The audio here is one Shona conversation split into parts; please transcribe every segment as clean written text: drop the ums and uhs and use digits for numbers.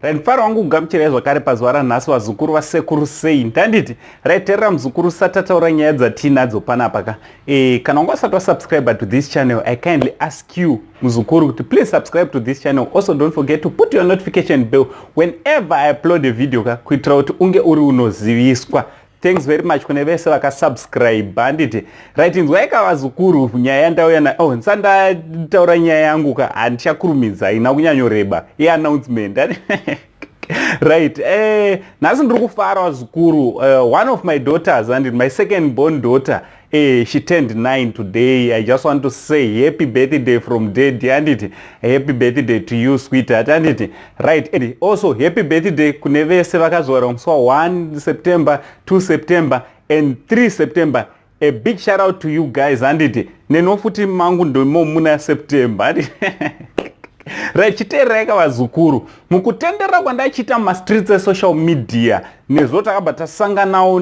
Right, mufaro wangu kugamuchirai zvakare pazuva ranhasi, vazukuru vasekuru. Sei ndanditi? Right, teerera muzukuru, satataura nyaya dzatiinadzo panapa ka. Kana wanga usati wasubscribe to this channel, I kindly ask you, muzukuru, kuti please subscribe to this channel. Also, don't forget to put your notification bell whenever I upload a video ka, kuitira kuti unge uri unoziviswa. Thanks very much kune vese vakasubscribe, handiti? Right, inzwaika vazukuru, nyaya yandauya na, oh, ndisandataura nyaya yangu ka, handichakurumidza, ina kunyanyoreba yeannouncement. Right, nhasi ndiri kufara, vazukuru. One of my daughters and my second born daughter, she turned 9 today. I just want to say happy birthday from daddy, handiti? Happy birthday to you, sweetheart, handiti? Right, and also happy birthday kune vese vakazvarwa musi wa1 September, 2 September and 3 September. A big shout out to you guys, handiti? Neno futi mangu ndimo muna September, handiti? Right, chiteererai vazukuru, mukutendera kwandachiita mumastreets esocial media nezvo takabva tasanganawo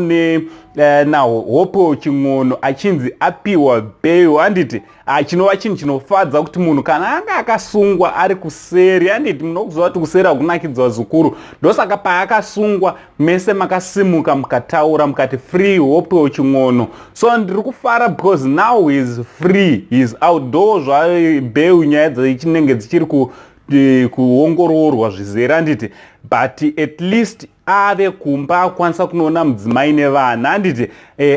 naHope Chin'ono achinzi apiwa bail, handiti? Chinova chinhu chinofadza kuti munhu kana anga akasungwa ari kuseri, handiti? Munokuziva kuti kuseri hakunakidza, vazukuru. Ndosaka paakasungwa mese makasimuka mukataura mukati, "Free Hope Chin'ono." So ndiri kufara because now he is free, he is outdoor. Zvabail, nyaya dzichinenge dzichiri kuongororwa zvizere, handiti? But at least ave kumba, akwanisa kunoona mudzimai nevana, handiti?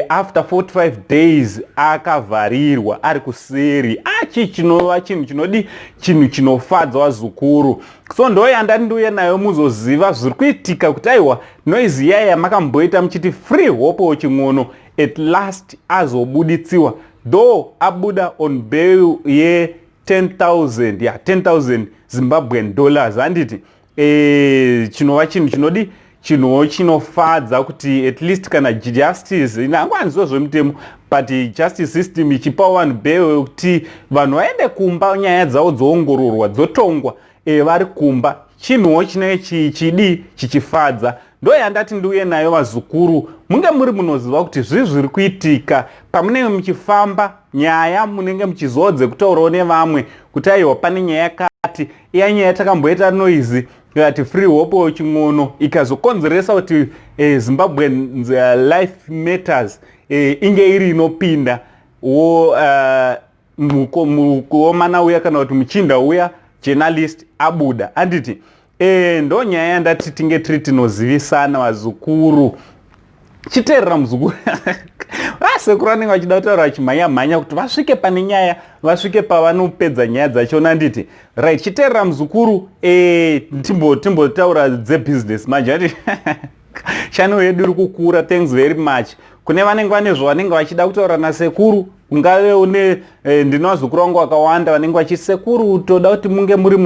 After 45 days akavharirwa ari kuseri achi, chinova chinhu chinodi, chinhu chinofadza, vazukuru. So ndo yandati ndiuye nayo muzoziva zviri kuitika, kuti aiwa, noise iya yamakamboita muchiti "Free Hope Chin'ono", at last azobuditsiwa, though abuda on bail ye 10,000, ya 10,000 Zimbabwean dollars, handiti? Chinova chinhu chinodi, chinhuwo chinofadza kuti at least kana justice inangwanziwo zvemutemo, but justice system ichipawo vanhu bail kuti vanhu vaende kumba, nyaya dzavo dzoongororwa, dzotongwa vari kumba, chinhuwo chinenge chidi chichifadza. Ndo yandati ndiuye nayo, vazukuru, munge muri munoziva kuti zvii zviri kuitika pamunenge muchifamba nyaya, munenge muchizivawo dzekutaurawo nevamwe kuti aiwa, pane nyaya yakati. Iya nyaya takamboita noise ikati "Free Hope Chin'ono", ikazokonzeresa kuti Zimbabwean Life Matters inge iri inopinda wo mukomana uya, kana kuti muchinda uya journalist abuda, handiti? Ndo nyaya yandati tinge tiri tinozivisana, vazukuru. Chiteerera muzukuru, vasekuru vanenge vachida kutaura vachimhanya mhanya kuti vasvike pane nyaya, vasvike pavanopedza nyaya dzachona, handiti? Right, chiteerera muzukuru, timbotaura dzebhizinesi manje, ati channel yedu iri kukura. Thanks very much kune vanenge vane zvavanenge vachida kutaura nasekuru. Ungave une ndine vazukuru vangu vakawanda vanenge vachiti, "Sekuru, toda kuti munge muri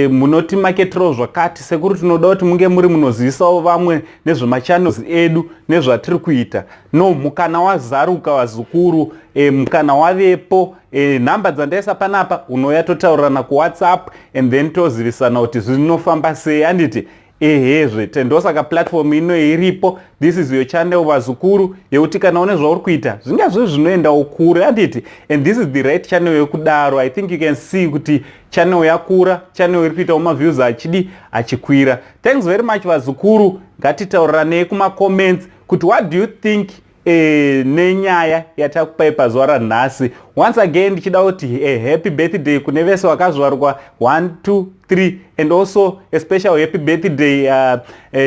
munoti maketero zvakati. Sekuru, tinoda kuti munge muri munozivisawo vamwe nezvemachannels edu, nezvatiri kuita." No, mukana wazaruka, vazukuru, mukana wavepo. Nhamba dzandaisa panapa, unouya totaurirana kuWhatsApp and then tozivisana kuti zvinofamba sei, handiti? Ehezve, tendosaka platform ino iripo. This is your channel, vazukuru, yekuti kana une zvauri kuita zvinga zvi zvinoendawo kure, handiti? And this is the right channel yekudaro. I think you can see kuti channel yakura, channel iri kuitawo maviews achidi achikwira. Thanks very much, vazukuru. Ngatitauriranei kumacomments kuti what do you think nenyaya yatakupai pazuva ranhasi. Once again, ndichida kuti happy birthday kune vese vakazvarwa 1, 2, 3, and also a special happy birthday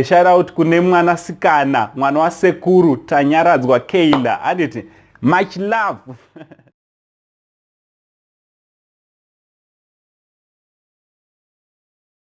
shout out kune mwanasikana, mwana wasekuru, Tanyaradzwa Keila, handiti? Much love.